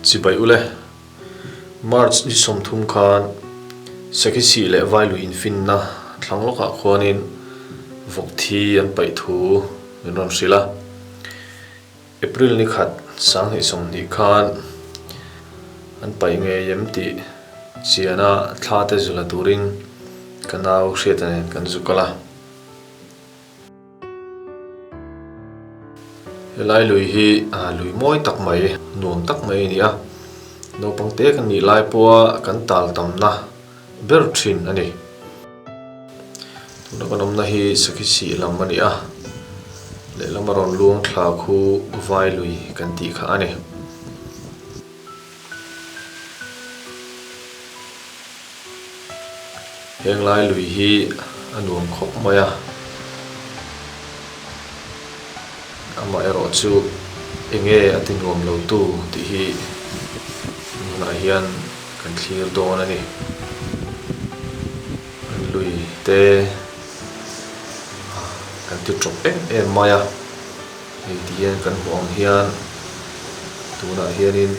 Chibai ule, March ni 30 khan Sakhisih leh Vailui infinna thlang lawkah khuanin vawk thi an paih thu min rawn hrilh a. April ni khat 2020 khan an paih ngei em tih chiana thla te zula turin ka nau hriata nen kan zu kal a. Helai lui hi lui mawi tak mai nuam tak mai a ni a, naupang te kan nih lai pawha kan tal tamna ber thin a ni. Tuna kan awmna hi Sakhisih lam a ni a, lehlam a rawn luang thla khu vai lui kan tih kha a ni. Heng lai lui hi a nuam khawp mai a, amaherawh chu enge a ti nuam lo tu tih hi tunah hian kan thlir dawn a ni. An lui te kan ti tawp em em mai a. Hei ti hian kan hmuh ang hian tunah hianin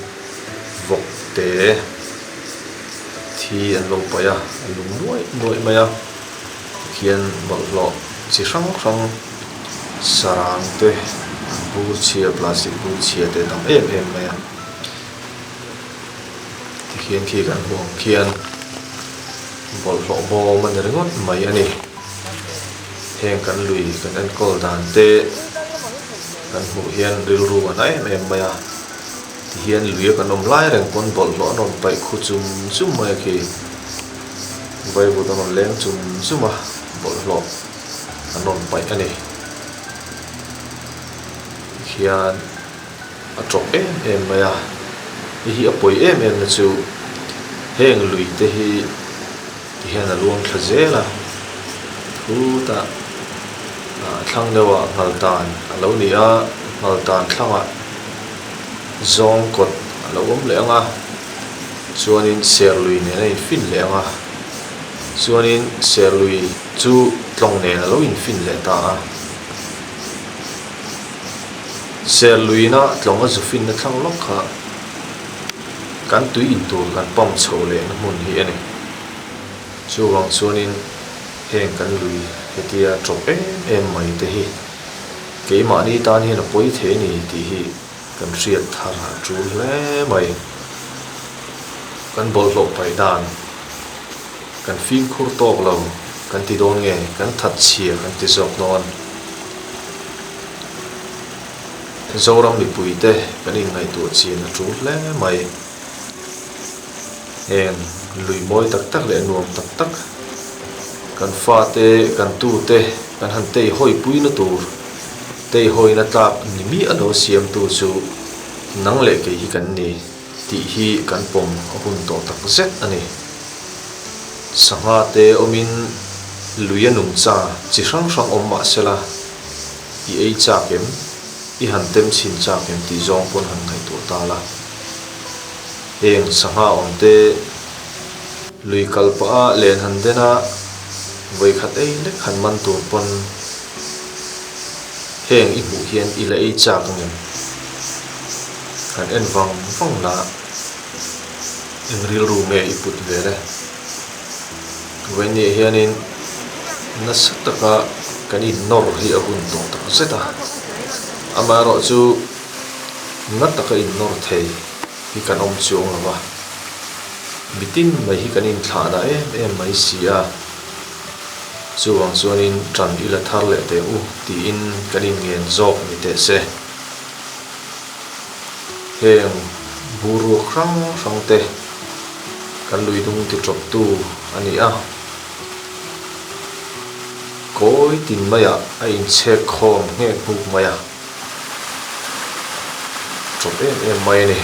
vawk te thi an lo paih a a lung nuaih nuaih mai a tikhian bawlhhlawh chi hrang hrang sarang te bur chhia plastic bur chhia te a tam em em mai a tikhian khi kan hmuh ang khian bawlhhlawh bawm a ni ringawt mai a ni. Heng kan lui kan enkawl dan te kan hmuh hian rilru a na em em mai a, tihian luia kan awm lai reng pawn bawlhhlawh an rawn paih khu chum chum mai a khi, vaivut an rawn leng chum chum a, bawlhhlawh an rawn paih a ni. Tikhian a tawp em em mai a, hei hi a pawi em em na chu heng lui te hi. Tihian a luang thla zel a, khutah ah thlang deuhah nghal tan a lo ni a, nghal tan thlangah zawng kawt a lo awm leh ang a, chuanin serlui nen a infin leh ang a, chuanin serlui chu tlawng nen a lo infin leh ta a, serluina tlawng a zu finna thlang lawk kha. Kan tui in tur kan pump chhoh lehna hmun hi a ni. Chuvang chuanin heng kan lui hetia tawp em em mai te hi keimahni tan hian a pawi thei a ni tih hi kan hriat thar a tul hle mai. Kan bawlhhlawh paih dan kan fimkhur tawk lo kan ti dawn nge kan that chhia kan ti zawk dawn. Zoram mipuite kan inngaihtuah chin a tul hle mai. Heng lui mawi tak tak leh nuam tak tak kan fate, kan tute kan han tei hawi puina tur, tei hawina tlak ni miah lo siamtu chu nang leh kei hi kan ni tih hi kan pawm a hun tawh tak zet a ni. Sangha te awmin lui a nungcha chi hrang hrang awm mah sela, I ei chak em? I han tem chhin chak em tih zawng pawn han ngaihtuah ta la. Heng sangha awm te lui kal pah a len han den a, vawikhat ei lek han man tur pawn heng i hmuh hian i la ei chak ang em? Han en vang vang la, eng rilru nge i put vel e? Vawinia hianin nasa taka kan innawr hi a hun tawh tak zet a, amaherawh chu na taka innawr thei hi kan awm chuang lo va, mitin mai hi kan inthlahna em em mai si a, chuvang chuanin ṭan i la thar leh teh u tiin kan inngen zawk ni teh se. Heng boruak hrang hrang te kan lui dung ti tawp tu a ni a, kawi tin maiah a inchhek khawm nghek nghuk mai a, tawp em em mai a ni.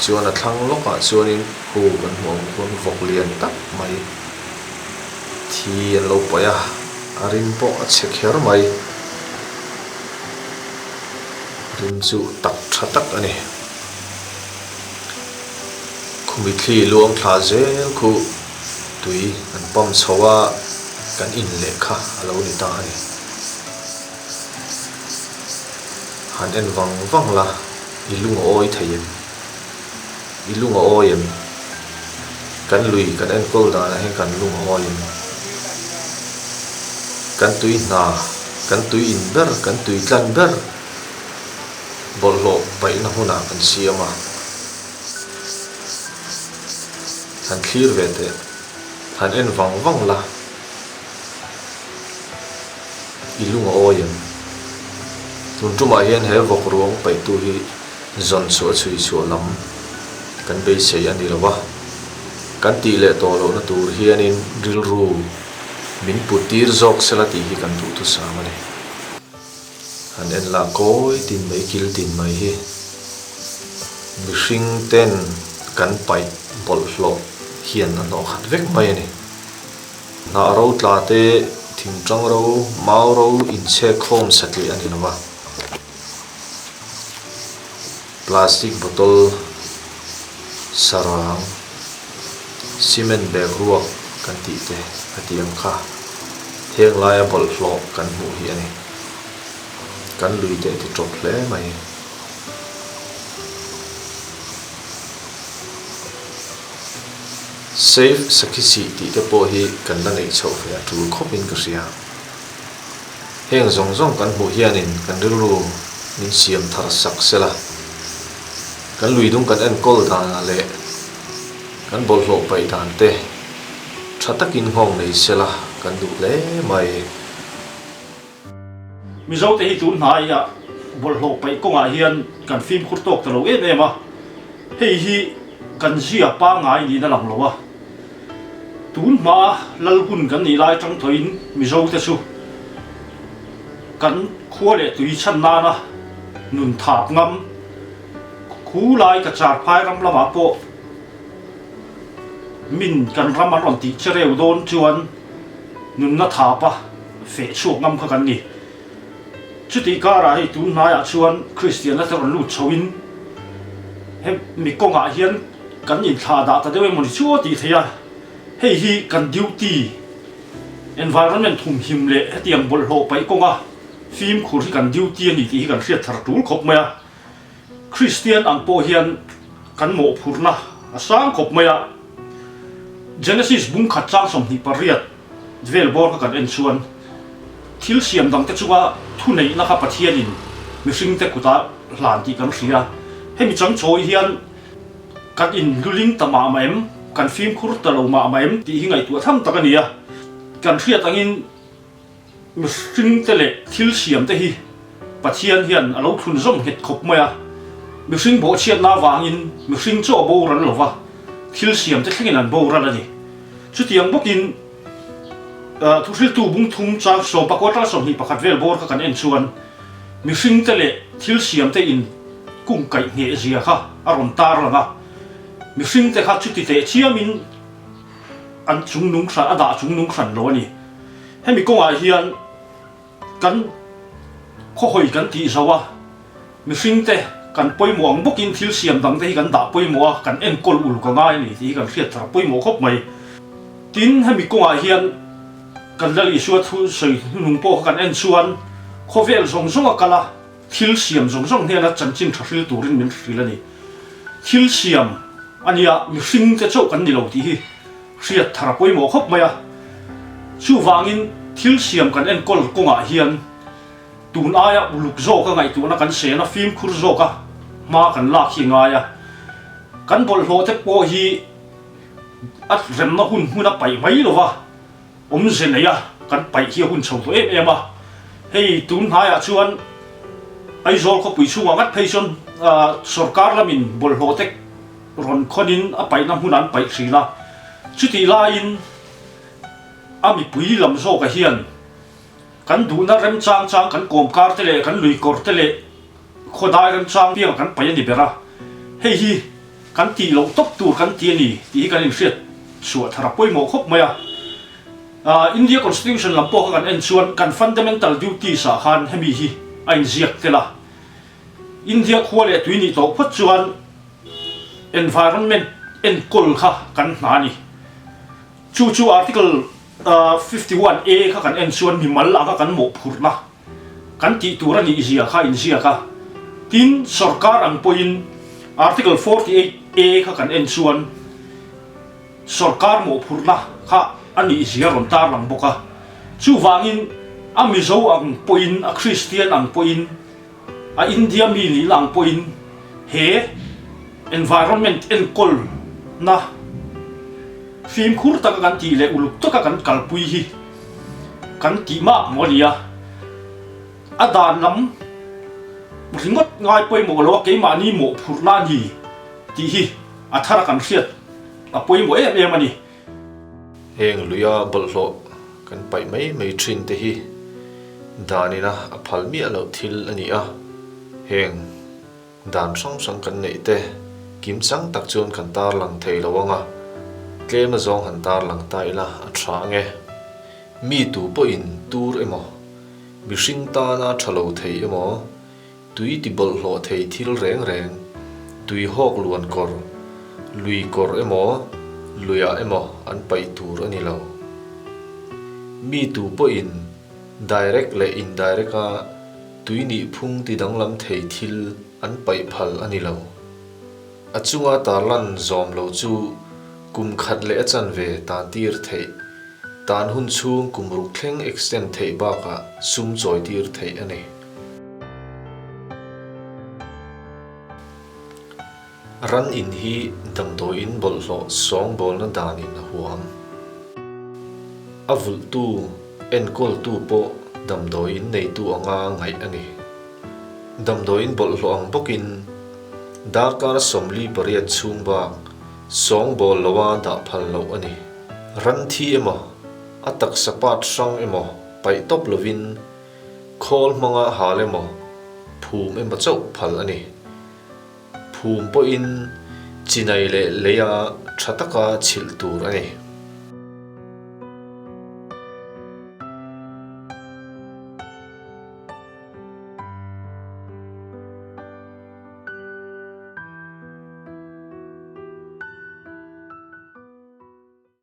Tichuan a thlang lawkah chuanin khu kan hmuh ang khuan vawk lian tak mai thi an lo paih a, a rim pawh a chhe kher mai. Rim chu tak tha tak a ni. Khumi thli luang thla zel khu tui an pump chho a, kan in leh kha a lo ni ta a ni. Han en vang vang la, i lung a awi thei em? I lung a awi em? Kan lui kan enkawl danah hian kan lung a awi em? Kan tui hna, kan tui in ber, kan tui tlan ber bawlhhlawh paihna hmunah kan siam a. Han thlir ve teh, han en vang vang la, i lung a awi em? Tun tumah hian he vawk ruang paihtu hi zawn chhuah chhui chhuah lam kan beisei a ni lo va, kan tih leh tawh lohna tur hianin rilru min put tir zawk sela tih hi kan duhthusam a ni. Han en lah kawi tin mai kil tin mai hi mihring ten kan paih bawlhhlawh hian a hnawh khat vek mai a ni. Hnah ro tla te, thingtang ro, mau ro inchhek khawm satliah a ni lo va. Plastic bottle, sarang, cement bag ruak kan tih te a ti ang kha. Heng laia bawlhhlawh kan hmuh hi a ni. Kan lui te a ti tawp hle mai. Save Sakhisih tih te pawh hi kan la neih chhoh ve a tul khawpin ka hria. Heng zawng zawng kan hmuh hianin kan rilru min siam thar sak sela, kan luidung kan enkawl danah leh kan bawlhhlawh paih dan te tha takin nghawng nei sela kan duh hle mai. Mizote hi tun hnaiah bawlhhlawh paih kawngah hian kan fimkhur tawk ta lo em em a, hei hi kan zia pangngai niin a lang lo a. Tun hma lal hun kan nih lai atang tawhin Mizo te chu kan khua leh tui chhan nana nun thap ngam khu lai ka char phai ram lamah pawh min kan ram an rawn tih che reu dawn chuan nunna thapa feh chhuak ngam kha kan ni. Chutih karah hei tun hnaiah chuan Kristianna te rawn lut chhoin he mi kawngah hian kan inthlah dah ta deuh emawni chu a tih theih a, hei hi kan duty environment thumhim leh hetiang bawlhhlawh paih kawnga fimkhur hi kan duty a ni tih hi kan hriat thar tul khawp mai a. Kristian ang pawh hian kan mawhphurhna a sang khawp mai a, Genesis bung khat chang 28 vel bawr kha kan en chuan thil siam dangte chunga thuneihna kha Pathianin mihringte kutah hlan tih kan hria. Hemi chang chawi hian kan inluling ta mah mah em, kan fimkhur ta lo mah mah em tih hi ngaihtuah tham tak a ni a. Kan hriat angin Mihringte leh thil siamte hi Pathian hian a lo thlunzawm nghet khawp mai a. Mihring bawhchhiatna avangin mihring chu a boral lo va, thil siamte thlengin an boral a ni. Chutiang bawkin Thuhriltu bung thum chang sawmpakua tang 21 vel bawr kha kan en chuan mihringte leh thil siamte in kungkaih ngheh zia kha a rawn tar lang a. Mihringte kha chuti teh chiamin an chungnung hran, a dah chungnung hran lo a ni. Hemi kawngah hian kan khawhawi kan tih zo a, mihringte kan pawimawh ang bawkin thil siam dangte hi kan dah pawimawh a, kan enkawl uluk a ngai a ni tih hi kan hriat thar pawimawh khawp mai. Tin, hemi kawngah hian kan Lal Isua thu sawi hnuhnung pawh kha kan en chuan khawvel zawng zawng a kal a, thil siam zawng zawng hnena chanchin tha hril turin min hrilh a ni. Thil siam a nia, mihringte chauh kan ni lo tih hi Hriat thar a pawimawh khawp mai a, chuvangin thil siam kan enkawl kawngah hian tun aia uluk zawka ngaihtuahna kan sen a, fimkhur zawka hma kan lak hi a ngai a. Kan bawlhhlawh te pawh hi a remna hun hmun a paih mai lo va, awmze nei a kan paih hi a hun chho tawh em em a. Hei tun hnaiah chuan Aizawl khawpui chhungah ngat phei chuan sorkar lamin bawlhhlawh te Rawn khawnin a paihna hmun an paih thin a, chutih laiin a mipui lam zawkah hian kan duhna remchang chang kan kawmkar te leh kan luikawr te leh khawdai remchang piangah kan paih a ni ber a, hei hi kan tih loh tawp tur kan ti a ni tih hi kan inhriat chhuah thar a pawimawh khawp mai a. India Constitution lam pawh kha kan en chuan kan fundamental duties ah khan hemi hi a inziak tel a, India khua leh tui nih tawh phawt chuan environment. enkawl kha kan hna a ni. Chu chu Article 51 A kha kan en chuan mimal anga kan mawhphurhna kan tih tur a nih zia kha inziak a. Tin, sorkar ang pawhin Article 48 A kha kan en chuan sorkar mawhphurhna kha a nih zia rawn tarlang bawk a. Chuvangin a Mizo ang pawhin, a Kristian ang pawhin, a India mi nihna ang pawhin he environment enkawlna fimkhur taka kan tih leh uluk taka kan kalpui hi kan tih mak maw a ni a. A dan lam ringawt ngai pawimawh lo a keimahni mawhphurhna a ni tih hi a thar a kan hriat a pawimawh em em a ni. Heng luia bawlhhlawh kan paih mai mai thin te hi danina a phal miah loh thil a ni a, heng dan hrang hrang kan neih te kim chang tak chuan kan tarlang thei lo ang a, tlem azawng han tarlang ta ila a tha ang e. Mi tu pawhin tur emaw, mihring tana tha lo thei emaw, Tui ti bawlhhlawh thei thil reng reng, tui hawk luan kawr, lui kawr emaw, luiah emaw an paih tur a ni lo. Mi tu pawhin direct leh indirect a tui nih phung ti danglam thei thil an paih phal a ni lo. A chunga tarlan zawm lo chu kum khat leh a chanve tan tir theih, tan hun chhung kum ruk thleng extend theih bakah sum chawi tir theih a ni. Ran in hi damdawiin bawlhhlawh sawngbawlna danin a huam. A vulhtu, enkawltu pawh damdawiin neitu anga ngaih a ni. Damdawiin bawlhhlawh ang bawkin darkar 48 chhung bak sawngbawl loa dah phal loh a ni. Ran thi emaw, a taksa part hrang emaw paih tawp lovin Khawl hmanga hal emaw, phum emaw chauh phal a ni. Phum pawhin chinai leh leia tha taka chhilh tur a ni.